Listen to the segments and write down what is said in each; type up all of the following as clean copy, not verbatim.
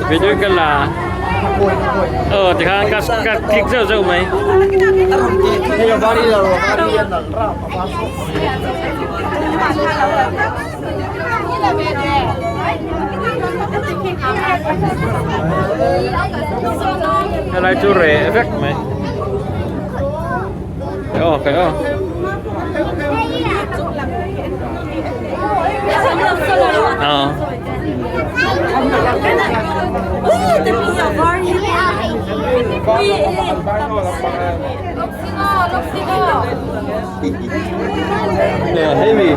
Video ka la. Aw tikhan ka ka click zeuh zeuh mai. Helai chu reh vek mai. Aw kai aw. Aw. Yeah, heavy.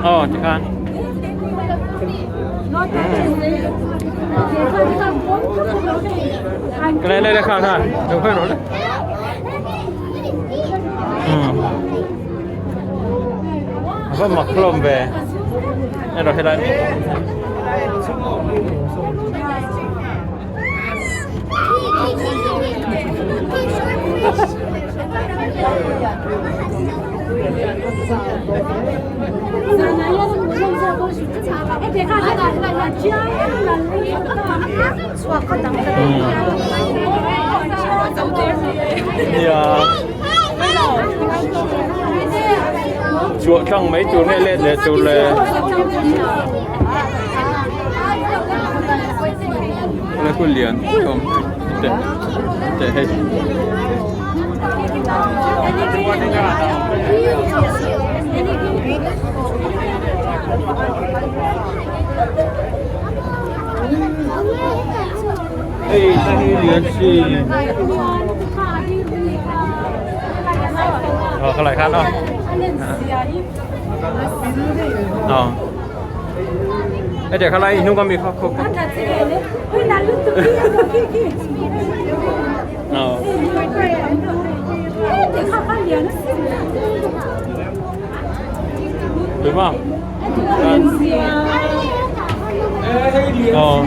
Aw tikhan.来来来，看看，有快点来。A va mak hlawm ve erawh helai Nia Chuah tlang mai tur nge let leh tur le. Helai khu lian awm teh teh hei. Hei hei hi lian si. Ờ cái lại khác đâu. Ờ. Ê để khai lại nung con mì khóc khóc. Ờ. Đúng không? Ờ.